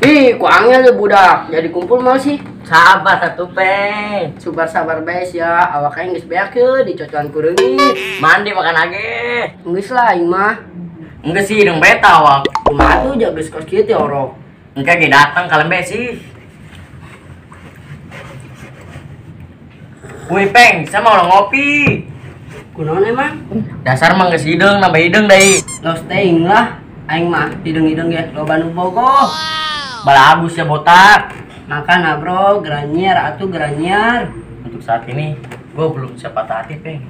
Ih, ku angel ya budak. Jadi kumpul mau sih. Sabar atuh, Peng. Sabar sabar bae sia. Awak aing geus beak ye dicocoan ku reungit. Mandi makan age. Geus lah aing mah. Enggeus sih deung beta awak. Kumaha tuh jaga geus kos kieu teh orok. Engke ge datang kalem bae sih. Wih, Peng, sama orang ngopi. Kunaon emang? Dasar mah geus hideung nambah hideung deui. Los teuing lah. Aing mah hideung-hideung ge loba nu bogoh. Balagus ya botak. Makan bro, geranyiar atuh geranyiar. Untuk saat ini gue belum siap patah hati, Peng.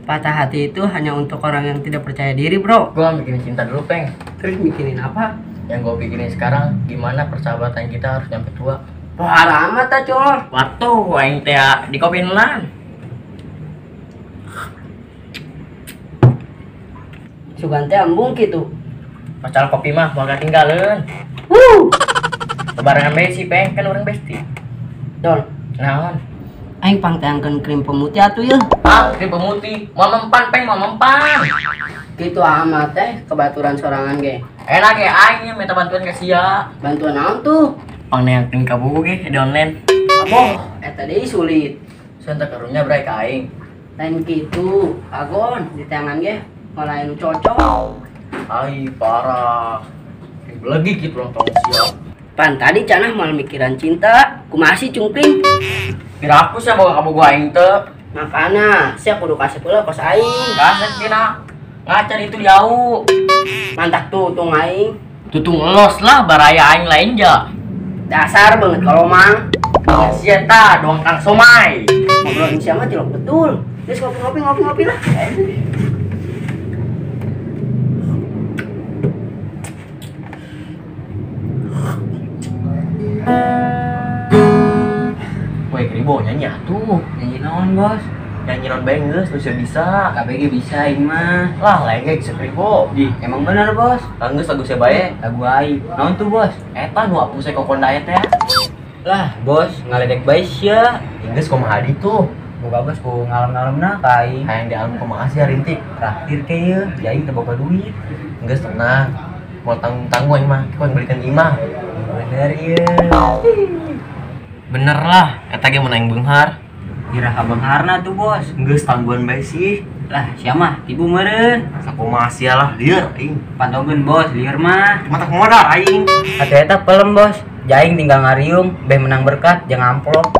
Patah hati itu hanya untuk orang yang tidak percaya diri, bro. Gue mikirin cinta dulu, Peng. Terus mikirin apa? Yang gue pikirin sekarang gimana persahabatan kita harus nyampe tua. Wah, amat ta, cor. Watuh, aing teh dikopin lan. Sugan teh embung kitu. Pacal kopi mah moal katinggaleun. Wuh. Barengan bae sih, Peng, kan orang bestie. Dol, naon? Aing pangteangkeun krim pemutih atuh yeuh. Ah, krim pemutih. Moal mempan, Peng, moal mempan. Kitu amat teh kebaturan sorangan ge. Enak ge aing minta bantuan ka sia. Bantuan naon tuh? Pangneangkeun ka buku ge di online. Aboh, eta deui sulit. Sun teh karunya bray ka aing. Lain kitu, agon di tangan ge moal aya nu cocok. Ai parah. Lagi gitu ulang tahun siap. Pan tadi canah mal mikiran cinta, kumaha sih cungkring? Piraku sia boga kabogoh aing teu. Makana sia kudu kasep heula kos aing. Kasep cenah. Ngacan itu jauh. Mantak tutung aing. Tutung elos lah baraya aing lain ja. Dasar banget kalau mang. Sia ta doang kang somai. Ngobrolin sia mah tilok betul. Geus ngopi-ngopi ngopi-ngopi lah. Woi, Kribo nyanyi atuh. Nyanyi naon, Bos? Nyanyi naon bae geus, lu bisa. KBG bisa aing mah. Lah, lain ge Kribo. Di, emang bener, Bos. Geus lagu sia bae. Lagu aing. Naon tuh, Bos? Eta nu apus kokonda teh. Lah, Bos, ngaledek bae sia. Geus kumaha ditu? Boga bos ku ngalem-ngalemna ka aing. Hayang di alam kumaha sih rintik? Traktir ke ieu, aing teu boga duit. Geus tenang. Mau tanggung-tanggung aing mah, kau belikan imah. Bener ieu. Bener lah, eta ge mun aing beunghar. Iraha beungharna tuh, Bos. Geus tangguhan bae sih. Lah, sia mah tibu meureun. Sakumaha sia lah lieur aing. Pantogeun, Bos, lieur mah. Mata modal aing. Atuh eta pelem, Bos. Jaing tinggal ngariung, beh menang berkat, jangan amplop.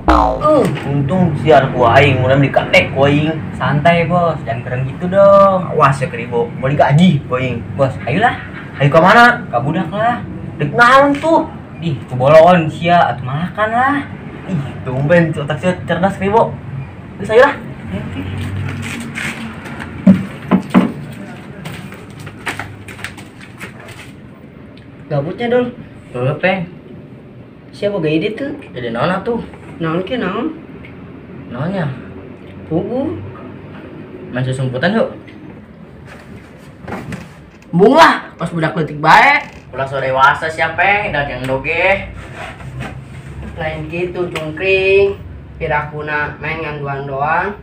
Untung siar ku aing, mun dikatek ku aing. Santai, Bos, jangan keren gitu dong. Awas ya Kribo, mau digaji ku aing. Bos, ayolah. Ayo ke mana? Ka budak lah. Dek naon tuh? Ih, kuboloon sia atuh makan lah. Ih, tumben otak sia cerdas Kribo. Geus ayo lah. Gabutnya, Dol. Heuh, Peng. Sia boga ide tuh? Ide naon atuh? Naon ke naon? Naonnya? Pugu. Main susumputan yuk. Embung lah, pas budak leutik bae. Ulah so dewasa sia, Peng, dagang doge. Lain gitu cungkring. Pirakuna main nganduan doang.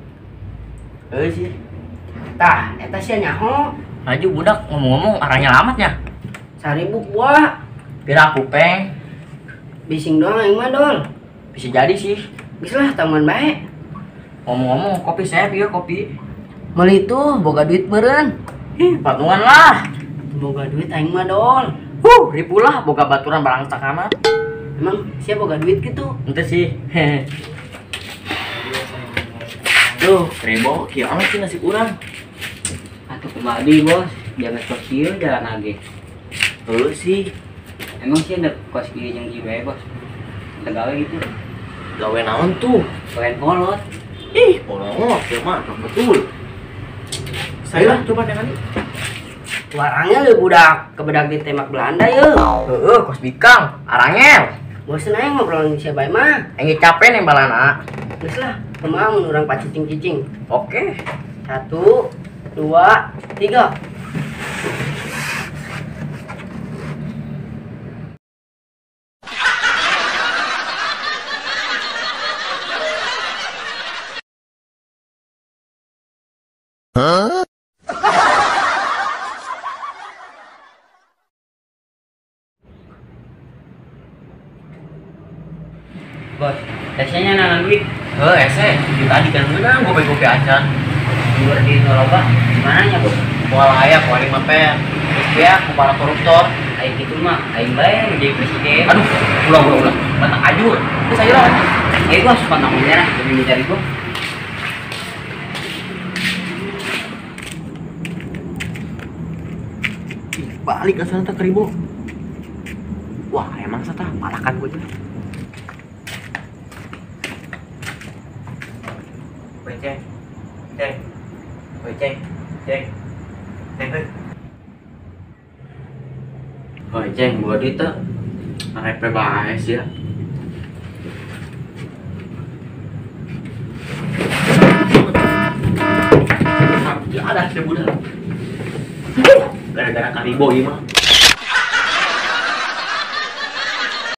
Heuh sih. Tah, eta sia nyaho. Maju budak ngomong-ngomong arahnya lamatnya. 1000 buah. Piraku, Peng. Bising doang aing mah, Dol. Bisa jadi sih. Geus lah tamuan bae. Ngomong-ngomong kopi saya ieu kopi. Meuli tuh boga duit meureun. Ih, patungan lah. Boga duit aing mah, Dol. Huh, ribu lah boga baturan barangsak amat. Emang sia boga duit gitu? Ente sih. Duh, Kribo, kieu amat sih nasib urang. Atuh kumaha deui, Bos? Jangan kos kieu jalan age. Heuh sih. Emang sih ada kos kieu jeung ieu bae, Bos. Teu gawe gitu. Gawe naon tuh? Gawe kolot. Ih, kolot ya mah betul. Saya lah coba dengan Warangnya lu budak, kebedak ditembak Belanda yeuh. Heeh, kos bikang, arangel. Bosen aing ngobrol jeung sia bae mah. Aing capek nembalana. Geus lah, kumaha mun urang pacicing-cicing. Oke. 1, 2, 3. Huh? Bos, tesnya nangan duit. Heuh, ese, di tadi kan meunang gope-gope acan. Luar di loba, gimana nya, Bos? Moal aya ku aing mah pe. Geus beak ku para koruptor. Aing kitu mah, aing bae nu jadi presiden. Aduh, ulah ulah ulah. Mata ajur. Geus ayo lah. Eh, bos, pantang menyerah demi mencari gua. Balik ke sana teh keribo. Wah, emang satah palakan gua aja. Woi, Ceng. Ceng. Woi, Ceng. Ceng. Ceng, heuh. Woi, Ceng, gua duit teh. Repe bae sih ya. Ya ada sih budak. Gara-gara karibo ieu mah.